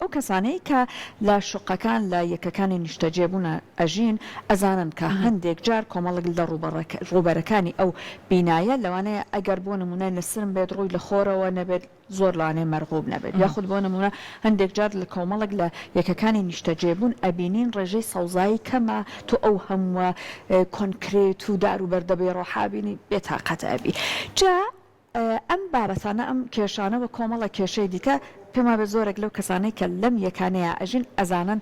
ئەو کەسانەی کە لە شوقەکان لە یەکەکانی نیشتەجێبوونا ئەژین ئەزانن کە هەندێک جار کۆمەڵێک لە ڕووبەرەکانی ئەو بینایە لەوانەیە ئەگەر بۆ نموونە نسرم بێت ڕووی لە خۆرەوە نەبێت زۆر لەوانەیە مەرغوب نەبێت یاخود بۆ نموونە هەندێک جار لە کۆمەڵێک لە یەکەکانی نیشتەجێبوون ئەبینین ڕێژەی سەوزایی کەمە تۆ ئەو هەمووە کۆنکرێت و دار و بەردە بێ ڕۆحە بینی بێتاقەت ئەبی جا ئەم بابەتانە، ئەم کێشانە و کۆمەڵێک کێشەی دیکە، پێم وابێت زۆرێک لەو کەسانەی کە لەم یەکانەیا ئەژین ئەزانن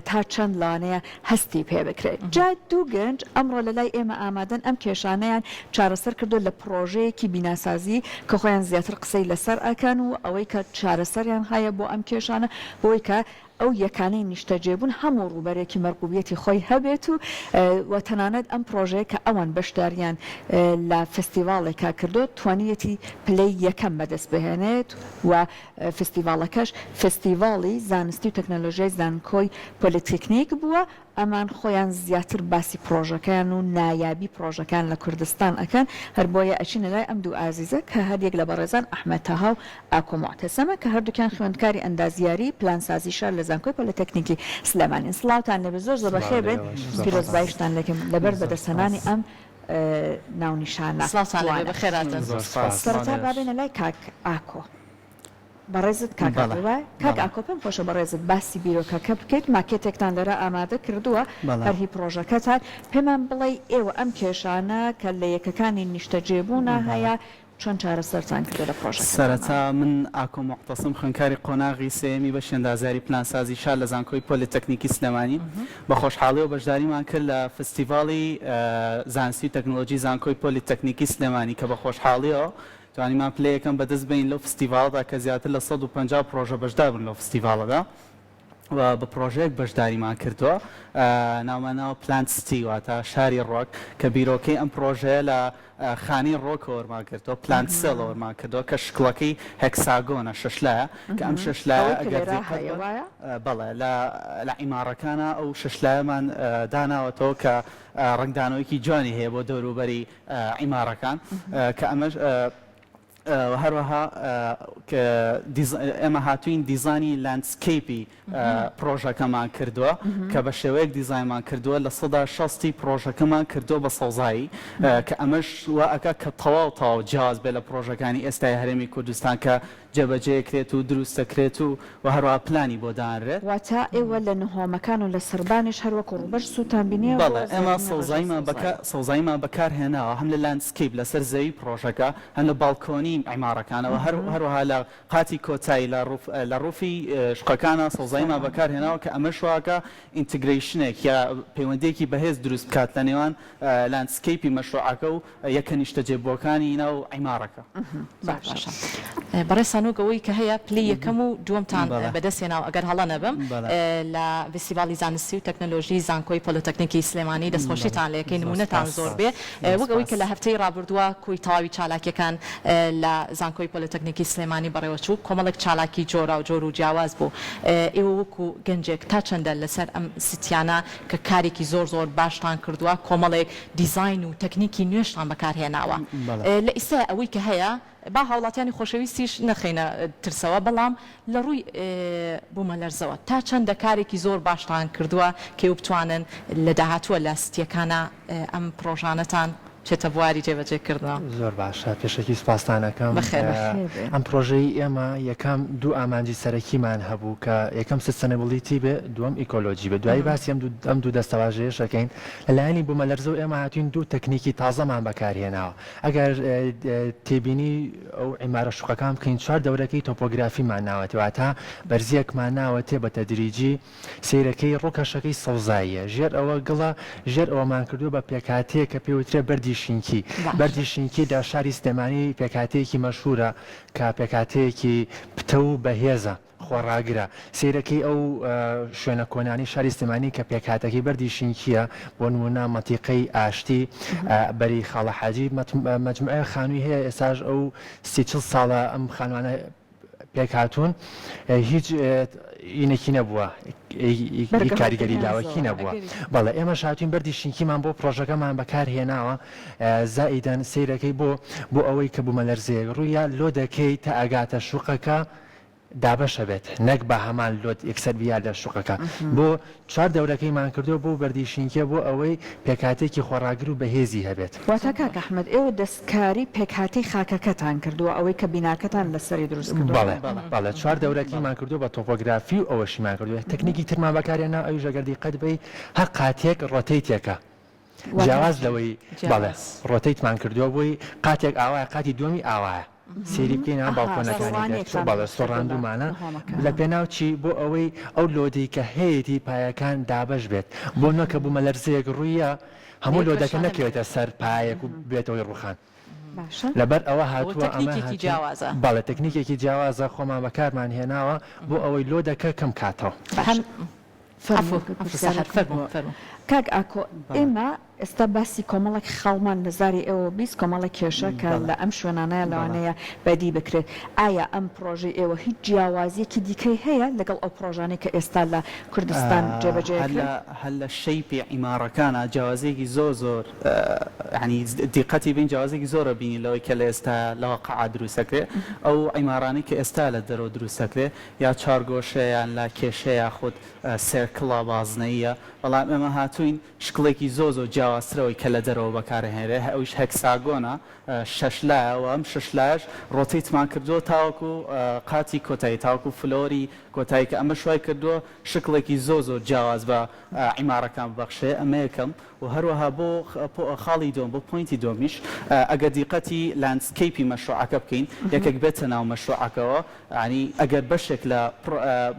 تا چەند لەوانەیە هەستی پێ بکرێت. جا دوو گەنج ئەمڕۆ لە لای ئێمە ئامادەن ئەم کێشانەیان چارەسەر کردووە لە پڕۆژەیەکی بیناسازی کە خۆیان زیاتر قسەی لەسەر ئەکەن و ئەوەی کە چارەسەریان هەیە بۆ ئەم کێشانە بۆی کە ئەو یەکانەی نیشتەجێبوون هەموو ڕووبەرێکی مەرغوبیەتی خۆی هەبێت و و تەنانەت ئەم پڕۆژەیە کە ئەوان بەشداریان لە فستیڤاڵێکا کردووە توانیویەتی پلەی یەکەم بەدەست بهێنێت و فستیڤاڵەکەش فستیڤاڵی زانستی و تەکنەلۆژیای زانکۆی پۆلیتەکنیک بووە ئەمان خۆیان زیاتر باسی پڕۆژەکەیان و نایابی پڕۆژەکەیان لە کوردستان ئەکەن، هەر بۆیە ئەچینە لای ئەم دوو ئازیزە کە هەر یەک لە بەڕێزان ئەحمەد تەها و ئاکۆ موعتەسەمە کە هەردووکیان خوێندکاری ئەندازیاری پلانسازی شار لە زانکۆی پۆلەتەکنیکی سلێمانین. سڵاوتان لێبێت زۆر زۆر سڵاو بەخێر بێن لێوەش زۆر سوپاس. پیرۆزبایشتان لێکەم لەبەر بەدەستهێنانی ئەم ناونیشانە سڵاوتان لێبێ جوانە. بەخێرهاتن. زۆر سوپاس. سڵاو سەرەتا با لێوەش. بێینە لای کاک ئاکۆ. بەڕێزت کاک بەڵێ ئاکۆ وایە؟ کاک بەڵێ. ئاکۆ پێم خۆشە بەڕێزت باسی بیرۆکەکە بکەیت، ماکێتێکتان لێرە ئامادە کردووە بەڵێ. هەر هی پڕۆژەکەتان، پێمان بڵێی ئێوە ئەم کێشانە کە لە یەکەکانی نیشتەجێبوونا بەڵێ. هەیە چۆن چارەسەرتان کردووە لە پڕۆژەکەتانا؟ سەرەتا من ئاکۆ موعتەسم خوێندکاری قۆناغی سێیەمی بەشی ئەندازیاری پلانسازی شار لە زانکۆی پۆلیتەکنیکی سلێمانی بە خۆشحاڵیەوە بەشداریمان کرد لە فستیڤاڵی زانستی و تەکنۆلۆجی زانکۆی پۆلیتەکنیکی سلێمانی کە بە خۆشحاڵیەوە توانیمان پلەی یەکەم بەدەست بێنین لەو فستیڤاڵەدا کە زیاتر لە 150 پڕۆژە بەشدار بوون لەو فستیڤاڵەدا و بە پڕۆژەیەک بەشداریمان کردووە ناومان ناوە Plant City واتە شاری ڕۆک کە بیرۆکەی ئەم پڕۆژەیە لە خانەی ڕۆکەوە وەرمان گرتووە plant cell ەوە وەرمان کردووە کە شکڵەکەی hexagon ە شەشلایە کە ئەم شەشلایە ئەوەی کە ئەگەر لێرە دیقەت هەیە بەن وایە؟ بەڵێ لە لە عیماڕەکانا ئەو شەشلایەمان داناوەتەوە کە ڕەنگدانەوەیەکی جوانی هەیە بۆ دەوروبەری عیماڕەکان کە ئەمەش هەروەها ئێمە هاتوین دیزانی landscape ی پرۆژەکەمان کردووە کە بە شێوەیەک دیزایمان کردووە 60% ی پرۆژەکەمان کردووە بە سەوزایی کە ئەمەش وا ئەکا کە تەواو تەواو جیاواز بێ لە پرۆژەکانی ئێستای هەرێمی کوردستان کە جێبەجێکرێت و دروست دەکرێت و و هەروەها پلانی بۆ دانرێت. واتە ئێوە لە نهۆمەکان و لە سەربانیش هەر وەکو ڕووبەر سووتان بینیوە بۆ بەڵێ ئێمە زیادبوونی ڕێژەی سەوزاییمان بەکا سەوزایی. سەوزاییمان بەکار هێناوە هەم لە landscape لەسەر زەوی پڕۆژەکە هەم لە باڵکۆنی عیماڕەکانەوە هەر هەروەها لە قاتی کۆتایی لە roof لە roof ی شوقەکانا سەوزاییمان سەربان. بەکار هێناوە کە ئەمەش وا ئەکا integration ێک یا پەیوەندییەکی بەهێز دروست بکات لە نێوان landscape ی مەشروعەکە و یەکە نیشتەجێبووەکانی ناو عیماڕەکە. زۆر باشە بەڕێز سانوک ئەوەی کە هەیە پلەی یەکەم و دووەمتان بەدەست هێناوە ئەگەر هەڵە نەبم لە ڤیستیڤاڵی زانستی و تەکنەلۆژی زانکۆی پۆلۆتەکنیکی سلێمانی دەستخۆشیتان لێکەین نمونەتان زۆر بێ وەک ئەوەی کە لە هەفتەی ڕابردووە کۆی تەواوی چالاکیەکان لە زانکۆی پۆلۆتەکنیکی سلێمانی بەڕێوەچوو کۆمەڵێک چالاکی جۆراوجۆر و جیاواز بوو ئێوە وەکو گەنجێک تا چەندە لەسەر ئەم city یانە کە کارێکی زۆر زۆر باشتان کردووە کۆمەڵێک دیزاین و تەکنیکی نوێشتان بەکار هێناوە لە ئیستایا ئەوەی کە هەیە با هاوڵاتیانی خۆشەویستیش نەخەینە ترسەوە بەڵام لە ڕووی بومەلەرزەوە تا چەندە کارێکی زۆر باشتان کردووە کە ئێوە بتوانن لە داهاتووە لە city یەکانا ئەم پڕۆژانەتان بچێتە بواری جێبەجێ کردنەوە. زۆر باشە پێشەکی سوپاستان ئەکەم. بەخێر بێن. ئەم پڕۆژەی ئێمە یەکەم دوو ئامانجی سەرەکیمان هەبوو کە یەکەم sustainability بێ دووەم ئیکۆلۆجی بێ دوایی باسی ئەم دوو دەستەواژەیەش ئەکەین لە لایەنی بومەلەرزەوە ئێمە هاتوین دوو تەکنیکی تازەمان بەکارهێناوە ئەگەر تێبینی ئەو عیمارە شوقەکان بکەین چوار دەورەکەی تۆپۆگرافیمان ناوەتێ واتە بەرزیەکمان ناوەتێ بە تەدریجی سەیرەکەی ڕووکەشەکەی سەوزاییە ژێر ئەوە گڵە ژێر ئەوەمان کردووە بە پێکهاتەیەک کە پێی وترێ بەردی شینکی بەردی شینکی لە شاری سلێمانی پێکهاتەیەکی مەشهورە کە پێکهاتەیەکی پتەو و بەهێزە خۆڕاگرە سەیرەکەی ئەو شوێنە کۆنانەی شاری سلێمانی کە پێکهاتەکەی بەردی شینکییە بۆ نموونە مەنتیقەی ئاشتی بەری خاڵە حاجی مەجموعەیەک خانووی هەیە ئێستاش ئەو سی چل ساڵە ئەم خانوانە پێکهاتوون هیچ ئینێکی نەبووە کاریگەری لاوەکی نەبووە بەڵێ ئێمەش هاتوین بەردی شینکیمان بۆ پرۆژەکەمان بەکار هێناوە زائیدەن سەیرەکەی بۆ بۆ ئەوەی کە بوومەلەرزەیەک ڕوویا لۆ دەکەی تا ئەگاتە شوقەکە. دابەشە بێت نەک بە هەمان load یەکسەر بیا لە شوقەکە بۆ چوار دەورەکەیمان کردووە بۆ بەردی شینکێ بۆ ئەوەی پێکهاتەیەکی خۆڕاگر و بەهێزی هەبێت. واتە کاک ئەحمەد ئێوە دەستکاری پێکهاتەی خاکەکەتان کردووە ئەوەی کە بیناکەتان لەسەری دروست کردووە؟ بەڵێ بەڵێ چوار دەورەکەیمان کردووە بە تۆپۆگرافی و ئەوەشیمان کردووە تەکنیکی ترمان بەکارهێناوە ئەویش ئەگەر دیقەت بەی هەر قاتێک rotate ێکە جیاواز لەوەی بەڵێ rotate مان کردووە بۆی قاتێک ئاوایە قاتی دووەمی ئاوایە سەیری بکەین ئەم باڵکۆنەکانی دەرچوو بەڵێ سۆڕاندوومانە لە پێناو چی بۆ ئەوەی ئەو load ی کە هەیەتی پایەکان دابەش بێت بۆ نۆ کە بوومەلەرزەیەک ڕوویە هەموو load ەکە نەکەوێتە سەر پایەک و بێتەوەی ڕووخان لەبەر ئەوە هاتووە ئەمە بەڵێ تەکنیکێکی جیاوازە خۆمان بەکارمان هێناوە بۆ ئەوەی load ەکە کەم کاتەوە. کاک ئاکۆ ئێمە ئێستا باسی کۆمەڵێک خاڵمان لە زاری ئێوە 20 کۆمەڵێک کێشە کە لە ئەم شوێنانەیە لەوانەیە بەدی بکرێت ئایا ئەم پرۆژەی ئێوە هیچ جیاوازیەکی دیکەی هەیە لەگەڵ ئەو پرۆژانەی کە ئێستا لە کوردستان جێبەجێ ئەکرێن؟ هەر لە shape ی عیماڕەکانا جیاوازیەکی زۆر زۆر یانی دیقەتی بین جیاوازیەکی زۆر ئەبینین لەوەی کە لە ئێستا لە واقعا دروست ئەکرێ ئەو عیماڕانەی کە ئێستا لە دەرەوە دروست ئەکرێ یا چوارگۆشە یان لاکێشە یاخود circle ە بازنەییە بەڵام ئێمە هاتووین شکڵێکی زۆر زۆر جیاوازترەوەی کە لە دەرەوە بەکارئەهێنرێ ئەویش hexagon ە شەشلایە و ئەم شەشلایەش rotate مان کردووە تاوەکو قاتی کۆتایی تاوەکو floor ی کۆتایی کە ئەمەش وای کردووە شکڵێکی زۆر زۆر جیاواز بە عیمارەکان ببەخشێ ئەمە یەکەم و هەروەها بۆ خاڵی دووەم بۆ point ی دووەمیش ئەگەر دیقەتی landscape ی مەشروعەکە بکەین یەکێک بێتە ناو مەشروعەکەوە یانی ئەگەر بەشێک لە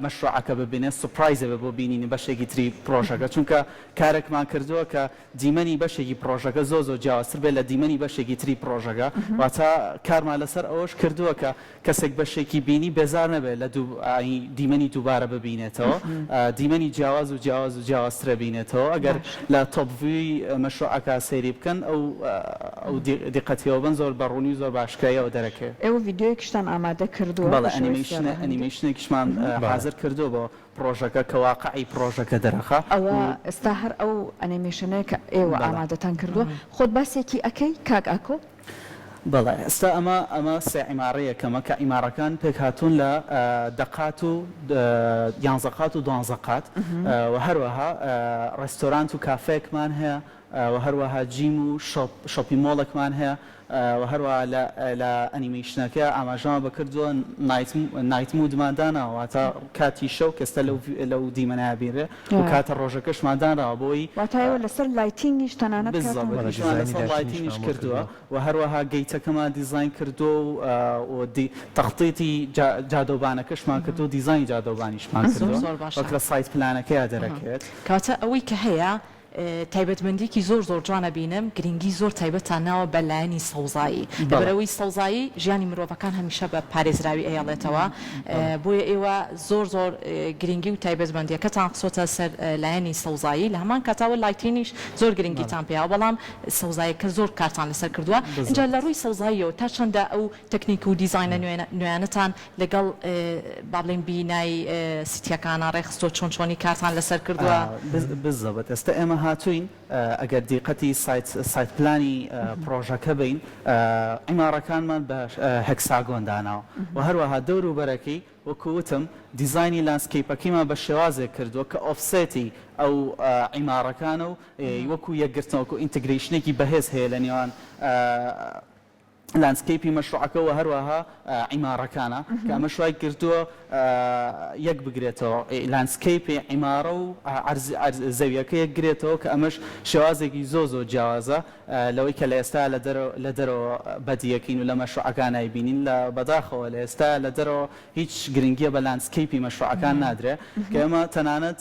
مەشروعەکە ببینێ surprise ئەبێ بۆ بینینی بەشێکی تری پڕۆژەکە چونکە کارێکمان کردووە کە دیمەنی بەشێکی پڕۆژەکە زۆر زۆر جیاوازتر بێت لە دیمەنی بەشێکی تری پڕۆژەکە واتە کارمان لەسەر ئەوەش کردووە کە کەسێک بەشێکی بینی بێزار نەبێت لە دیمەنی دووبارە ببینێتەوە دیمەنی جیاواز و جیاواز و جیاوازترە بینێتەوە ئەگەر لە top view ی مەشروعەکە سەیری بکەن ئەو ئەو دیقەتیەوە بن زۆر بە ڕوونی و زۆر بە ئاشکراییەوە دەرەکەوێت. ئێوە ڤیدیۆیەکیشتان ئامادە کردووە بەڵێ ئەنیمەیشن ئەنیمەیشنێکیشمان حازر کردووە بۆ پڕۆژەکە کە واقعی پڕۆژەکە دەرەخا. ئەوە ئێستا هەر ئەو ئەنیمەیشنەیە کە ئێوە ئامادەتان کردووە خۆت باسێکی ئەکەی کاک ئاکۆ؟ بەڵێ ئێستا ئەمە ئەمە سێ عیماڕەی یەکەمە کە عیماڕەکان پێکهاتوون لە دە قات و یانزە قات و دوانزە قات و هەروەها ڕێستۆرانت و کافێکمان هەیە و هەروەها جیم و shop shopping mall ێکمان هەیە و هەروەها لە لە ئەنیمەیشنەکە ئاماژەمان بە کردووە night night mode مان داناوە واتە کاتی شەو کە ئێستا لەو لەو دیمەنە بینرێ و کاتە ڕۆژەکەشمان دانراوە بۆی واتا ئێوە لەسەر lighting یش تەنانەت کارتان بالضبط ئیشمان لەسەر lighting یش کردووە و هەروەها gate ەکەمان دیزاین کردووە و تەختیتی جادەوبانەکەشمان کردووە و دیزاینی جادەوبانیشمان کردووە وەک لە site plan ەکەیا دەرەکەوێت. کەواتە ئەوەی کە هەیە تایبەتمەندیەکی زۆر زۆر جوان ئەبینم گرنگی زۆر تایبەتتان ناوە بە لایەنی سەوزایی لەبەرئەوەی سەوزایی ژیانی مرۆڤەکان هەمیشە بە پارێزراوی ئەیەڵێتەوە بۆیە ئێوە زۆر زۆر گرنگی و تایبەتمەندیەکەتان خسۆتە سەر لایەنی سەوزایی لە هەمان کاتاوە lighting یش زۆر گرنگیتان پێیاوە بەڵام سەوزایەکە زۆر کارتان لەسەر کردووە ئینجا لە ڕووی سەوزاییەوە تا چەندە ئەو تەکنیک و دیزاینە نوێیانەتان لەگەڵ با بڵێین بینای سیتیەکانا ڕێکخستووە چۆن چۆنی کارتان لەسەر کردووە؟ بالضبط ئێستا ئێمە هاتووین ئەگەر دیقەتی site site plan ی پڕۆژەکە بەین عیماڕەکانمان بە hexagon داناوە و هەروەها دەوروبەرەکەی وەکو وتم دیزاینی landscape ەکەیمان بە شێوازێک کردووە کە offset ی ئەو عیماڕەکانە و وەکو یەکگرتنەوە وەکو integration ێکی بەهێز هەیە لە نێوان landscape ی مەشروعەکە و هەروەها عیماڕەکانە کە ئەمەش وای کردووە یەک بگرێتەوە landscape ی عیماڕە و عەرز زەویەکە یەک گرێتەوە کە ئەمەش شێوازێکی زۆر زۆر جیاوازە لەوەی کە لە ئێستا لە دەرەوە لە دەرەوە بەدیەکەین و لە مەشروعەکان نایبینین لە بەداخەوە لە ئێستا لە دەرەوە هیچ گرنگیە بە landscape ی مەشروعەکان نادرێ کە ئێمە تەنانەت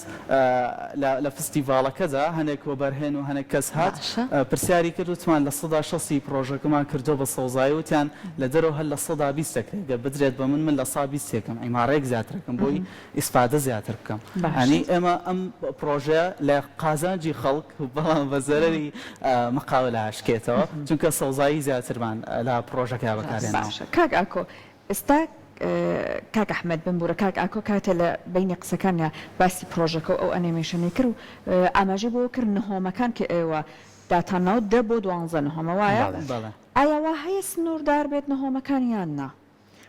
لە فستیڤاڵەکەدا هەنێک وەبەرهێن و هەنێک کەس هات پرسیاری کرد وتمان 60% ی پڕۆژەکەمان کردووە بە سەوزایی وتیان لە دەرەوە هەر 20% دەکرێت گەر بدرێت بە من من 20% یەکەم عیماڕەیەک زیاترەکەم بۆی ئیسفادە زیاتر بکەم یانی ئێمە ئەم پڕۆژەیە لە قازانجی خەڵک بەڵام بە زەرەری مقاولە ئەشکێتەوە چونکە سەوزایی زیاترمان لە پڕۆژەکە بەکارهێناوە. باشە کاک ئاکۆ ئێستا کاک ئەحمەد بمبورە کاک ئاکۆ کاتێ لە بەینی قسەکانیا باسی پرۆژەکە و ئەو ئەنێمەیشنەی کرد و ئاماژەی بەوە کرد نهۆمەکان کە ئێوە داتان ناوە دە بۆ دوانزە نهۆمە وایە؟ بەڵێ. ئایا وا هەیە سنووردار بێت نهۆمەکان یان نا؟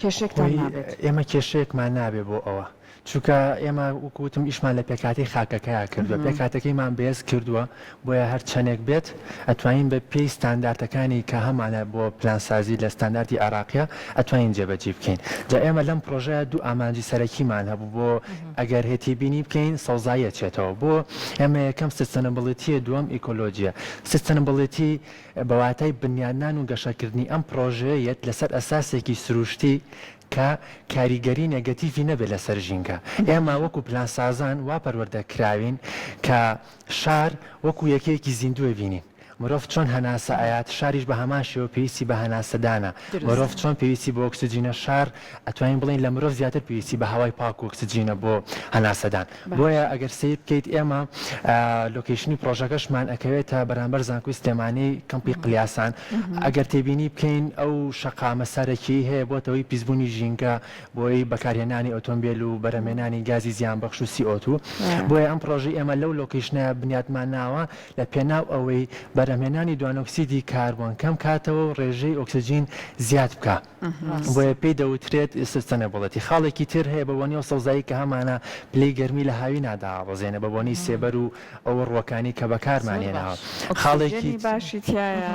کێشەیەکتان خۆی نابێت؟ ئێمە کێشەیەکمان نابێ بۆ ئەوە چونکە ئێمە وەکو وتم ئیشمان لە پێکهاتەی خاکەکەیا کردووە پێکهاتەکەیمان بەهێز کردووە بۆیە هەر چەندێک بێت ئەتوانین بە پێی ستاندارتەکانی کە هەمانە بۆ پلانسازی لە ستاندارتی عێراقیە ئەتوانین جێبەجێی بکەین جا ئێمە لەم پرۆژەیە دوو ئامانجی سەرەکیمان هەبوو بۆ ئەگەر هێتیبینی بکەین سەوزاییە چێتەوە بۆ ئێمە یەکەم sustainability یە دووەم ئیکۆلۆجیە sustainability بە واتای بنیادنان و گەشەکردنی ئەم پرۆژەیە یەت لەسەر ئەساسێکی سروشتی کە کاریگەری نێگەتیڤی نەبێت لەسەر ژینگە. ئێمە وەکو پلانسازان وا پەروەردە کراوین کە شار وەکو یەکەیەکی زیندوو ئەبینین. مرۆڤ چۆن هەناسە ئەیات شاریش بە هەمان شێوە پێویستی بە هەناسەدانە. مرۆڤ چۆن پێویستی بە ئۆکسجینە شار ئەتوانین بڵێین لە مرۆڤ زیاتر پێویستی بە هەوای پاک و ئۆکسجینە بۆ هەناسەدان. بۆیە ئەگەر سەیر بکەیت ئێمە location ی پڕۆژەکەشمان ئەکەوێتە بەرامبەر زانکۆی سلێمانی کەمپی قلیاسان ئەگەر تێبینی بکەین ئەو شەقامە سەرەکیەی هەیە بۆتە هۆی پیسبوونی ژینگە بۆی بەکارهێنانی ئۆتۆمبێل و بەرهەمهێنانی گازی زیانبەخش و CO2 بۆیە ئەم پڕۆژەی ئێمە لەو location ە بنیاتمان ناوە لە پێناو ئەوەی بەرهەمهێنانی دوانۆکسیدی کاربۆن کەم کاتەوە و ڕێژەی ئۆکسجین زیاد بکا. بۆیە پێی دەوترێت sustainability. خاڵێکی تر هەیە بە بۆنەی ئەو سەوزایی کە هەمانە پلەی گەرمی لە هاوینا دابەزێنێ بە بۆنەی سێبەر و ئەو ڕووەکانی کە بەکارمان هێناوە. خاڵێکی ئۆکسجێنی باشی تیایە.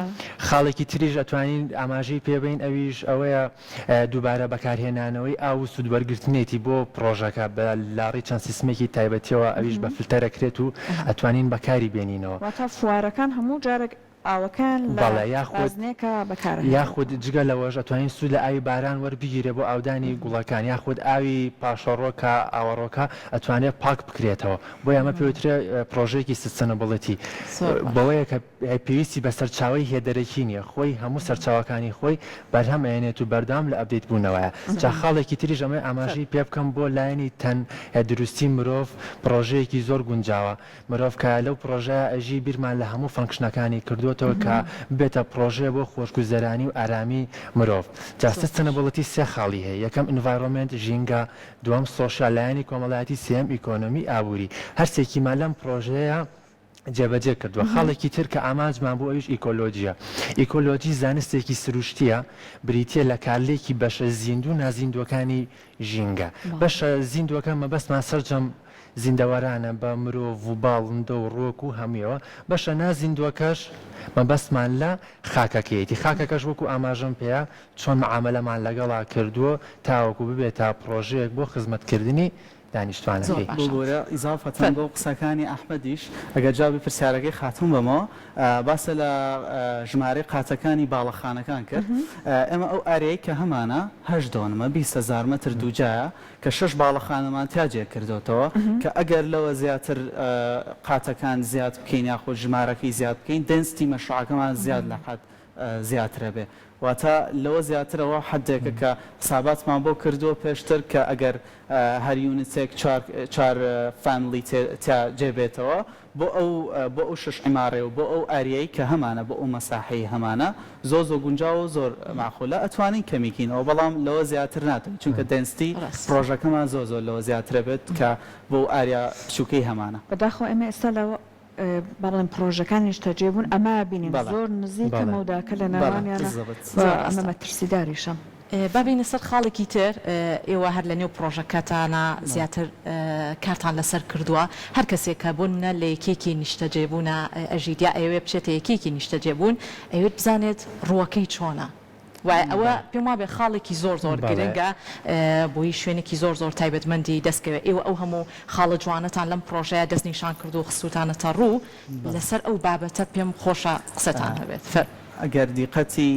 خاڵێکی تریش ئەتوانین ئاماژەی پێ بەین ئەویش ئەوەیە دووبارە بەکارهێنانەوەی ئاو و سوودوەرگرتنێتی بۆ پڕۆژەکە بە لاڕی چەند سیستمێکی تایبەتیەوە ئەویش بە فلتەر ئەکرێت و ئەتوانین بەکاری بێنینەوە. واتە فوارەکان هەموو جارێک ئاوەکەیان لە بەڵێ یاخود بازنەیەکا بەکارئەهێنن. یاخود جگە لەوەش ئەتوانین سوود لە ئاوی باران وەربگیرێ بۆ ئاودانی گوڵەکان یاخود ئاوی پاشەڕۆ کە ئاوەڕۆکە ئەتوانرێ پاک بکرێتەوە بۆیە ئەمە پێوترێ پڕۆژەیەکی sustainability زۆر باش. بەوەیە کە پێویستی بە سەرچاوەی هێدەرەکی نییە خۆی هەموو سەرچاوەکانی خۆی بەرهەم ئەیەنێت و بەردەوام لە update بوونەوەیە جا خاڵێکی تریش ئەمەی ئاماژەی پێ بکەم بۆ لایەنی تەندروستی مرۆڤ پڕۆژەیەکی زۆر گونجاوە مرۆڤ کە لەو پڕۆژەیە ئەژی بیرمان لە هەموو function ەکانی کردۆتەوە کە ببێتە پڕۆژەیە بۆ خۆشگوزەرانی و ئارامی مرۆڤ. جا sustainability سێ خاڵی هەیە یەکەم environment، ژینگە، دووەم social، لایەنی کۆمەڵایەتی، سێیەم ئیکۆنۆمی، ئابووری. هەرسێکیمان لەم پڕۆژەیە جێبەجێ کردووە. خاڵێکی تر کە ئامانجمان بوو ئەویش ئیکۆلۆجیە. ئیکۆلۆجی زانستێکی سروشتیە بریتیە لە کارلێکی بەشە زیندوو و نازیندووەکانی ژینگە. بەشە زیندووەکان مەبەستمان سەرجەم زیندەوەرانە بە مرۆڤ و باڵندە و ڕووەک و هەموویەوە، بەشە نا زیندووەکەش مەبەستمان لە خاکەکەیەتی، خاکەکەش وەکو ئاماژەم پێیا چۆن مەعامەلەمان لەگەڵا کردووە تاوەکو ببێتە پڕۆژەیەک بۆ خزمەتکردنی زۆر دانیشتوانەکەی. باشە. ببورە ئیزافەتەن فەرموو. بۆ قسەکانی ئەحمەدیش ئەگەر جوابی پرسیارەکەی خاتوون بەمەوە باسە لە ژمارەی قاتەکانی باڵەخانەکان کرد ئێمە ئەو area ی کە هەمانە هەشت دۆنمە 20 هەزار مەتر دووجایە کە شەش باڵەخانەمان تیا جێ کردۆتەوە کە ئەگەر لەوە زیاتر قاتەکان زیاد بکەین یاخود ژمارەکەی زیاد بکەین density مەشروعەکەمان زیاد لە حەد زیاترە بێ واتە لەوە زیاترەوە حەدێکە کە حساباتمان بۆ کردووە پێشتر کە ئەگەر هەر unit ێک چوار چوار family تیا جێ بێتەوە بۆ ئەو بۆ ئەو شەش عیمارەی و بۆ ئەو area ی کە هەمانە بۆ ئەو مەساحەی هەمانە زۆر زۆر گونجاوە و زۆر مەعقولە ئەتوانین کەمی کەینەوە بەڵام لەوە زیاتر ناتوانین چونکە density ڕاست. پڕۆژەکەمان زۆر زۆر لەوە زیاترە بێت کە بۆ ئەو area بچوکەی هەمانە. بەداخەوە ئێمە ئێستا لە با بڵێین پڕۆژەکانی نیشتەجێبوون ئەمە بینین بەڵێ. زۆر نزیکە بەڵێ. مەوداکە لە بەڵێ نێوانیانە بالضبط. و زۆر ئەمە ڕاستە. مەترسیداریشە. با بێینە سەر خاڵێکی تر، ئێوە هەر لە نێو پڕۆژەکەتانا زیاتر کارتان لەسەر کردووە، هەر کەسێک کە بۆ نمونە لە یەکەیەکی نیشتەجێبوونا ئەژیت یا ئەیەوێت بچێتە یەکەیەکی نیشتەجێبوون ئەیەوێت بزانێت ڕووەکەی چۆنە وایە ئەوە پێم وابێ خاڵێکی زۆر زۆر گرنگە بۆی شوێنێکی زۆر زۆر تایبەتمەندی دەستکەوێت ئێوە ئەو هەموو خاڵە جوانەتان لەم پڕۆژەیە دەستنیشان کردووە خستووتانەتە ڕوو لەسەر ئەو بابەتە پێم خۆشە قسەتان هەبێت فەرموو. ئەگەر دیقەتی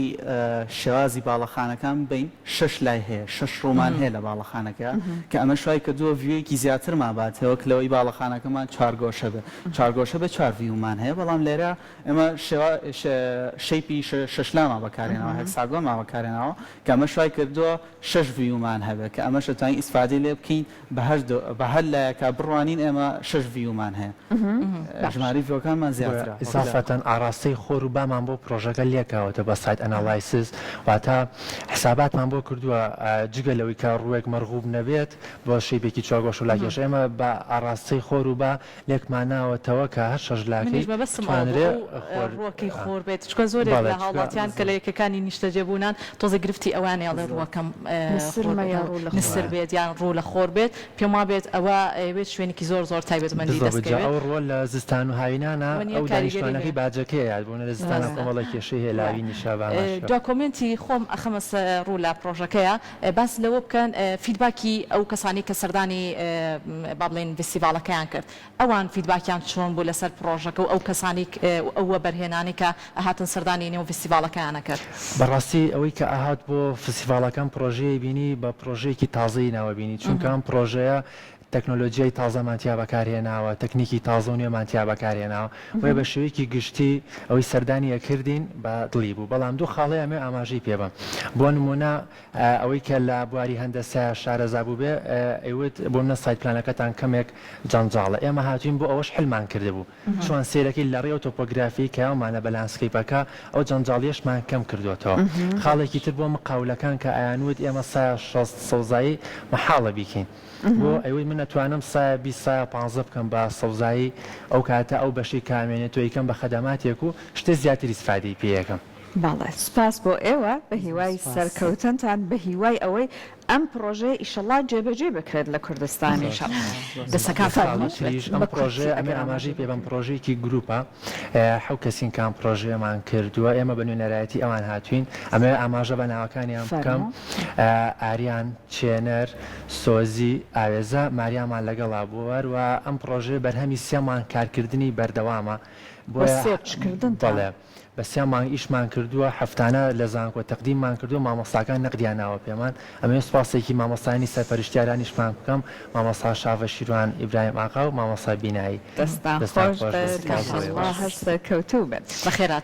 شێوازی باڵەخانەکان ببەین شەش لای هەیە شەش ڕوومان هەیە لە باڵەخانەکە کە ئەمەش وای کردووە view ێکی زیاترمان باتێ وەک لەوەی باڵەخانەکەمان چوارگۆشە بێ چوارگۆشە بێ چوار view مان هەیە بەڵام لێرە ئێمە شێوا shape ی شەشلامان بەکارهێناوە hexagon مان بەکارهێناوە کە ئەمەش وای کردووە شەش view مان هەبێ کە ئەمەش دەتوانین ئیسفادەی لێ بکەین بە هەر بە هەر لایەکا بڕوانین ئێمە شەش view مان هەیە ژمارەی view ەکانمان زیاترە. ئیزافەتەن ئاڕاستەی خۆر و بامان بۆ پڕۆژەکە. لێکاوەتە بە site analysis واتە حساباتمان بۆ کردووە جگە لەوەی کە ڕووێک مەرغوب نەبێت بۆ shape ێکی چوارگۆشە و لاکێشە ئێمە بە ئاڕاستەی خۆر و با لێکمان ناوەتەوە کە هەر شەش لاکەی منیش مەبەستم ئەوە بوو بتوانرێ ئەو خۆر ڕووەکەی خۆر بێت چونکە زۆرێک بەڵێ لە چونکە هاوڵاتیان کە لە یەکەکانی نیشتەجێبوونان تۆزێک گرفتی ئەوەیان هەیە ئەڵێ ڕووەکەم نسر خۆر مە بێت یا یان ڕوو لە خۆر نسر وایە. بێت یان ڕوو لە خۆر بێت پێم وابێت ئەوە ئەیەوێت شوێنێکی زۆر زۆر تایبەتمەندی بالضبط دەست جا کەوێت ئەو ڕووە لە زستان و هاوینانا وەنیە ئەو کاریگەری دانیشتوانەکەی هەیە. باجەکەی ئەیات بۆنە لە زستانا ڕاستە کۆمەڵێک کێشەی هەیە لە وایە هاوینیشا بە هەمان شێوە. دوا comment ی خۆم ئەخەمە سەر ڕوو لە پڕۆژەکەیە باس لەوە بکەن feedback ی ئەو کەسانەی کە سەردانی با بڵێین ڤیستیڤاڵەکەیان کرد ئەوان feedback یان چۆن بوو لەسەر پڕۆژەکە و ئەو کەسانەی ئەو وەبەرهێنانەی کە ئەهاتن سەردانی نێو ڤیستیڤاڵەکەیان ئەکرد؟ بەڕاستی ئەوەی کە ئەهات بۆ فستیڤاڵەکە ئەم پڕۆژەیەی بینی بە پڕۆژەیەکی تازەی ناوە بینی چونکە ئەم پڕۆژەیە تەکنۆلۆجیای تازەمان تیا بەکارهێناوە تەکنیکی تازە و نوێمان تیا بەکارهێناوە بۆیە بە شێوەیەکی گشتی ئەوەی سەردانی ئەکردین بە دڵی بوو بەڵام دوو خاڵی ئەمەوێ ئاماژەی پێ بەم بۆ نموونە ئەوەی کە لە بواری هەندەسەیا شارەزا بووبێ ئەیوت بۆ منە site plan ەکەتان کەمێک جەنجاڵە ئێمە هاتوین بۆ ئەوەش حلمان کردبوو چۆن سەیرەکەی لە ڕێی ئەو تۆپۆگرافیەی کە یاومانە بە landscape ەکە ئەو جەنجاڵیەشمان کەم کردۆتەوە خاڵێکی تر بۆ مقاولەکان کە ئەیانوت ئێمە سایە 60 سەوزایی مەحاڵە بیکەین بۆ ئەیوت من ئەتوانم سایە 20 سایە 15 بکەم بە سەوزایی ئەو کاتە ئەو بەشەی کە ئەمێنێتەوە ئەیکەم بە خەدەماتێک و شتێ زیاتر ئیسفادەی پێ ئەکەم. بەڵێ سوپاس بۆ ئێوە بەهیوای سەرکەوتنتان بەهیوای ئەوەی ئەم پڕۆژەیە ئیشەڵا جێبەجێ بکرێت لە کوردستانیش. دەسەکانتان خۆش بێت. ئەم بە کورتی پڕۆژەیە ئەمێ ئەگەر ئاماژەی ئاماژەی پێ بۆ بەم بکەیت. پڕۆژەیەکی گروپە حەو کەسین کە ئەم پڕۆژەیەمان کردووە ئێمە بە نوێنەرایەتی ئەوان هاتوین ئەمەوێ ئاماژە بە ناوەکانیان بکەم فەرموو. ئاریان چێنەر سۆزی ئاوێزە ماریامان لەگەڵا بووە هەروە ئەم پڕۆژەیە بەرهەمی سێ مانگ کارکردنی بەردەوامە بۆ بۆیە search کردنتان. بەڵێ بە سێ مانگ ئیشمان کردووە، هەفتانە لە زانکۆ تەقدیممان کردووە، مامۆستاکان نەقدیان ناوە پێمان، ئەمەوێ سوپاسێکی مامۆستایانی سەرپەرشتیارانیشمان بکەم، مامۆستا شاڤە شیروان ئیبراهیم ئاغا و مامۆستا بینایی. دەستان دەستان خۆش خۆش بێت، بێت سوپاس بۆ ئیشەڵا ئێوەش. هەر سەرکەوتوو بن. بەخێرهاتن.